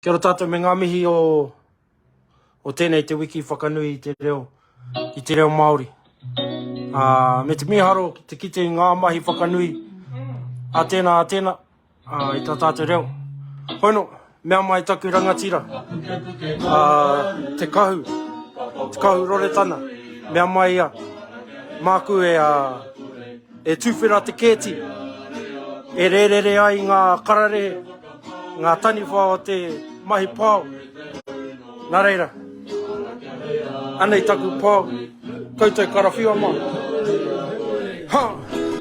Kia ora tātou me ngā mihi o, o tēnei te wiki whakanui i te reo, i te reo Māori. Ā, me te mīharo ki te kite i ngā mahi whakanui a tēnā, a tēnā, ā, i tā tātou reo. Hono, mea mai taku rangatira, ā, te kahu, te kahu roretana, mea mai ia, māku e, ā, e tūwhera te kēti, e rērere ai ngā kararehe, Ngā taniwha o te mahi pao. Nā reira, anei taku pao, koutou karawhiua mā. Ha!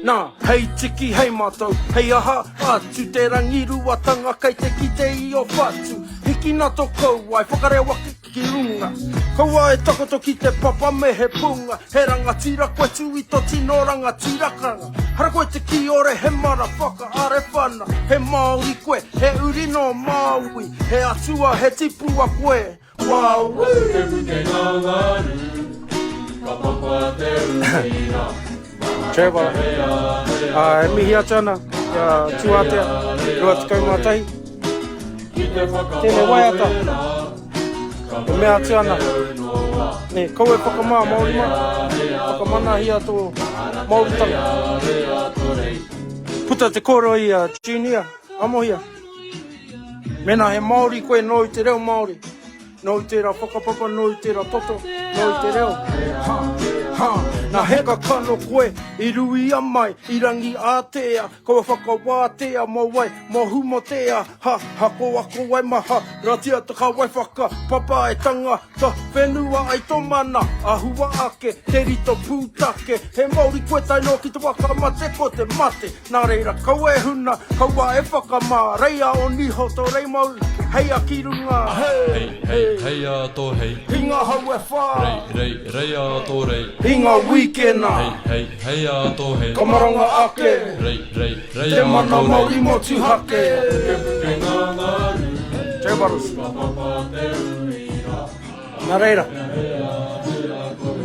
Nā, hei tiki, hei mātou, hei aha atu te rangiruatanga kei te kite i o whatu. Hikina to kauae, whakarewa ki runga. Kaua e takoto ki te papa me he punga, he rangatira koe tu i to tino rangatirakanga. Hara koe te kiore, he marawhaka arewhana, he Māori koe, he uri nō Māui, he atua, he tipua koe. Wawī! Pukepuke ngā ngaru, ka papa te uira. Trevor, uh, e mihi atu ana ki a Tūātea, 21. Tēnei waiata, e mea atu ana, ne, kaua e whakamā Māori mā, whakamanahia tō Māoritanga. Puta te kōrero i a Junior, amohia. Mēnā he Māori koe nōu te reo Māori. Nōu tērā whakapapa, nōu tērā toto, nōu te reo. Ha, ha, nā heka kano koe i ruia mai, i rangi ātea, kaua whakawātea mō wai, mō humotea, ha, ha, ko ako wai maha, ratia te kawai whakapapa e tangata whenua ai tō mana, ahua ake, te rito pūtake, he Māori koe tae noa ki te waka mate ko te mate. Nā reira, kaua e huna, kaua e whakamā, reia o niho tō reimau, heia ki runga, hei, Hei, hei, hei a tō hei. Hi ngā hau e whā. Rei, rei, rei a tō rei. Hi ngā wīkena. Hei, hei, hei a tō hei. Ka maranga ake. Rei, rei, rei Te a tō mana rei. Māori motuhake. Pukepuke ngā ngaru. Trevor. Ka papa te uira. Nā reira.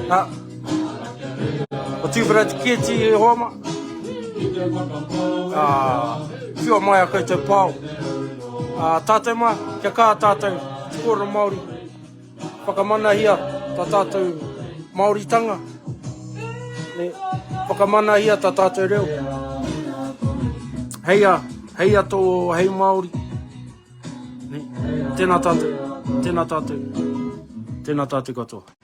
Nā. Ko Tūwhera Te Kēti e hoa ma. Ā, whiua mai a koutou pao. Ā, tātou mā, kia kaha tātou, te kōrero Māori. Whakamanahia tā tātou Māoritanga. Ne, whakamanahia tā tātou reo. Heia, heia tō hei Māori. Ne, tēnā tātou, tēnā tātou, tēnā tātou katoa.